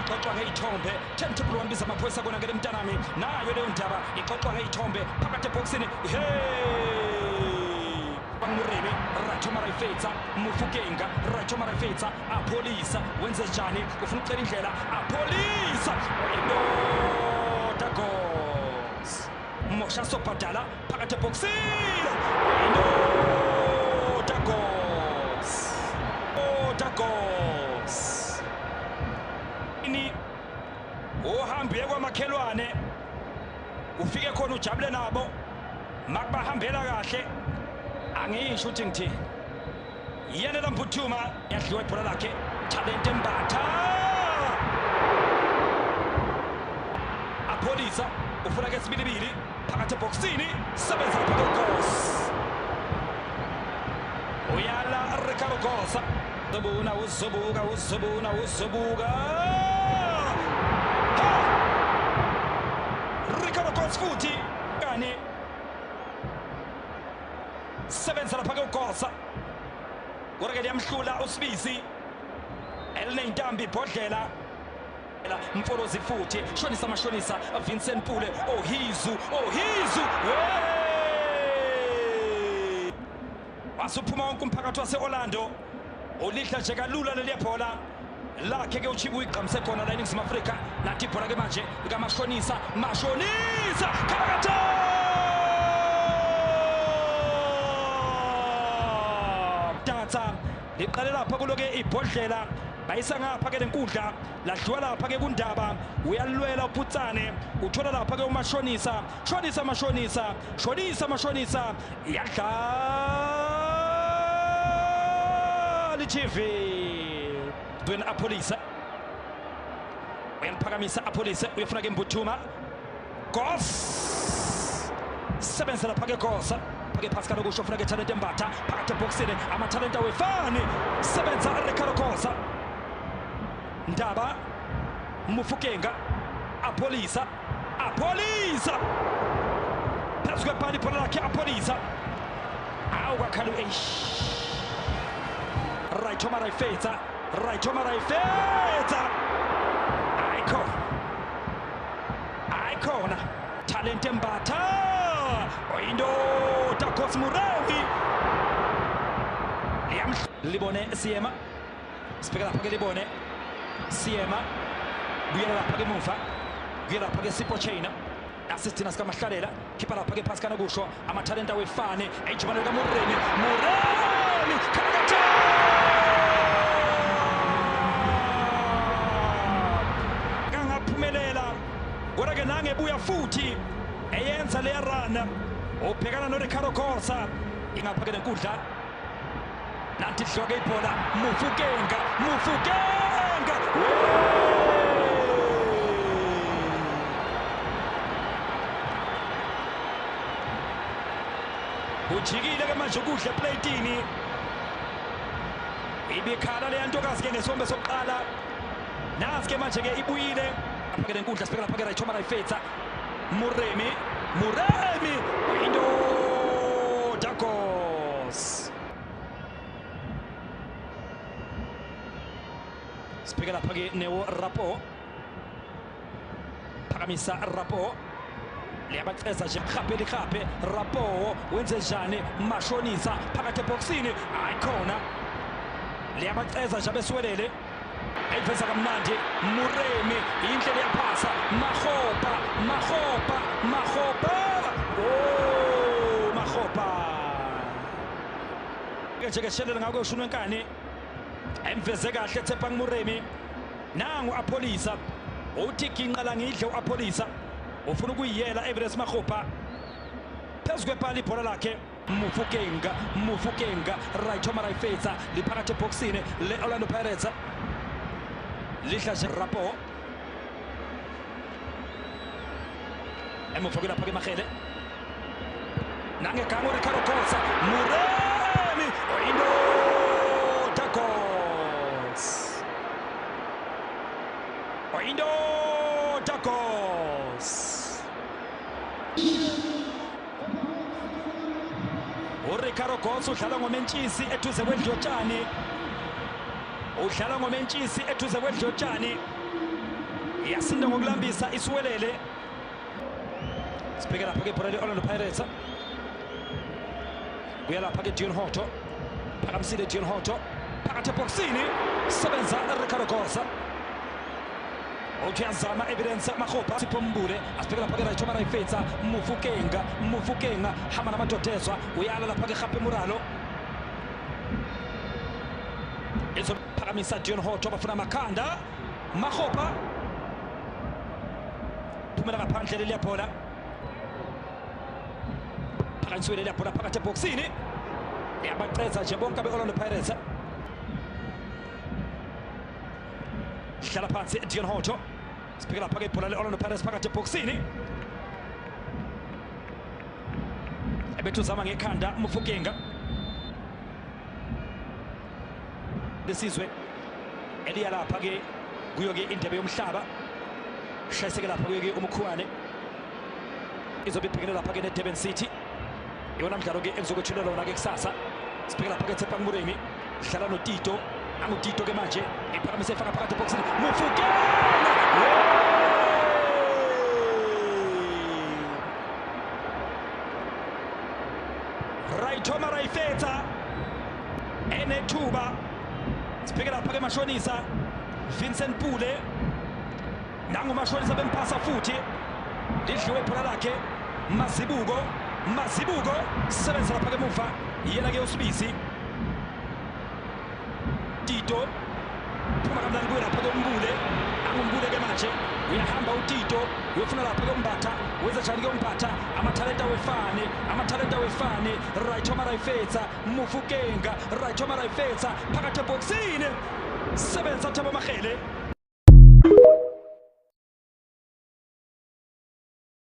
Ixoxwa ngeyithombe 10 1 biza amaphoyisa kona ngele mntanami nayo leyo ndaba ixoxwa ngeyithombe phakathi ebhokisini. Hey, Muremi Rathoma Raifetsa Mufukenga Rathoma Raifetsa Apolisa wenze njani ufuna ukucela indlela Apolisa oyindoda goals Mosha Sobhadala phakathi ebhokisini oyindoda goals oda goals ini uhambe kwamakhelwane ufike khona ujabule nabo makubahambela kahle angisho ukuthi ngithini. Yena Mbuthuma yadliwa ibhola lakhe Talente Mbatha Apolisa ufuna ke sibilibili phakathi ebhokisini sebenza lapha ke Goss uyala Ricardo Goss uzobuna uzobuka uzobuna uzobuka Ricardo Goss futhi kani sebenza lapha ke uGosa kodwa ke liyamhlula uSibisi elineyintambi ibhodlela Mfolozi futhi shonisa mashonisa Vincent Pule ohizu ohizu wasuphuma wonke umphakathi wase-Orlando ulidla nje kalula leliya bhola lakhe ke uChibu igqamise khona la eNingizimu Afrika. Nathi ibhola ke manje likaMashonisa Mashonisa Khalakatha Dansa liqale lapha kuloke ibhodlela bayisa ngapha ke lenkundla ladliwa lapha ke kundaba uyalwela uPhutsane uthola lapha ke uMashonisa shonisa Mashonisa shonisa Mashonisa yadlala iTV Dwayne Apolisa uyaliphakamisa Apolisa uyafuna ke Mbuthuma Goss sebenza lapha ke Goss phake Pascal okusho ufuna ke Talente Mbatha phakathi ebhokisini amathalente awefani sebenza Ricardo Goss Ndaba Mufukenga Apolisa Apolisa phezu kwebhali ibhola lakhe Apolisa awukakhali eish Raithoma Raifetsa Raithoma Raifetsa ayikhona ayikhona Talente Mbatha oyindoda Goss Muremi libone Siyema sibheka lapha ke libone Siyema buyela lapha ke emuva buyela lapha ke Sipho Chaina assistina sikaMahlalela khipha lapha ke phansi kana kusho amathalenta awefane ejubane lika Muremi Muremi Khalakatha kangaphumelela kodwa ke nangebuya futhi eyenza leya run ubhekana no Ricardo Goss ingapha ke lenkundla nanti dloke ibhola Mufukenga Mufukenga ujikile ke manje ukudla eplatini ibikhala leya ntokazi ke ngesombe sokuqala nasi ke manje ke ibuyile apha ke lenkundla sibheka lapha ke Raithoma Raifetsa Muremi Muremi oyindoda Goss sibheka lapha ke Neo Rapo phakamisa Rapo liyabaceza nje khaphe likhaphe Rapo wenze njani Mashonisa phakathi ebhokisini ayikhona liyabaceza nje abeswelele ayiveza kamnandi Muremi indlela yaphasa Mahopa Mahopa Mahopa oh Mahopa ke nje ke ngakho ushunwe enkani emveze kahle Tshepang Muremi nangu Apolisa uthi ginqa la ngidle uApolisa ufuna ukuyiyela Everest Mahopa phezu kwepali ibhola lakhe Mufukenga Mufukenga Raithoma Raifetsa liphakathi ebhokisini le Orlando Pirates lidla nje Rapo emuva kulapha ke Mahele nangegango Ricardo Goss Muremi oyindoda Goss oyindoda Goss uRicardo Goss udlala ngomentshisi eduze kwendlotshani udlala ngomentshisi eduze kwendlotshani. Yasinda ngokulambisa isiwelele. Sibheke lapha ke ibhola le-Orlando Pirates. Kuya lapha ke Dion Hotto. Phakamisile Dion Hotto. Phakathi ebhokisini. Sebenza Ricardo Gosa. Uthi uyazama Evidence Makgopa. Sipho Mbule. Asibheke lapha ke Rayithoma Rayifetsa. Mufukenga. Mufukenga. Hamba namadodezwa. Uyala lapha ke Gape Muralo. Izophakamisa Dion Hotto bafuna amakhanda. Makgopa. Phumela ngaphandle leliya bhola. Phakanyisiwe leliya bhola phakathi ebhokisini. Yabaqedza nje bonke abe-Orlando Pirates. Hlala phansi Dion Hotto. Sibheke lapha ke ibhola le-Orlando Pirates phakathi ebhokisini. Ebethu uzama ngekhanda Mufukenga. Lesizwe eliya lapha ke kuyo ke indebe yomhlaba. Shayiseke lapha kuyo ke uMkhuwane. Izobe ibhekene lapha ke ne-Durban City. Iwona mdlalo ke ekuzokwethulela wona ke kusasa. Sibheke lapha ke Tshepang Moremi. Dlala noTito. AnguTito ke manje. Iphakamise ifaka phakathi ebhokisini. Mofokeng! Rayithoma Rayifetsa. Enethuba. Sibheke lapha ke mashonisa Vincent Pule. Nangu mashonisa bemphasa futhi. Lidliwe ibhola lakhe. Mazibuko. Mazibuko sebenza lapha ke emuva. Yena ke uSibisi. Tito phuma kamnandi kuye lapha ke uMbule. AnguMbule ke manje. Uyahamba uTito uyofuna lapha ke uMbatha. Wenza njani ke uMbatha? Amathalenta wefani, amathalenta wefani. Rayithoma Rayifetsa, Mufukenga, Rayithoma Rayifetsa phakathi ebhokisini. Sebenza Thabo Mahele.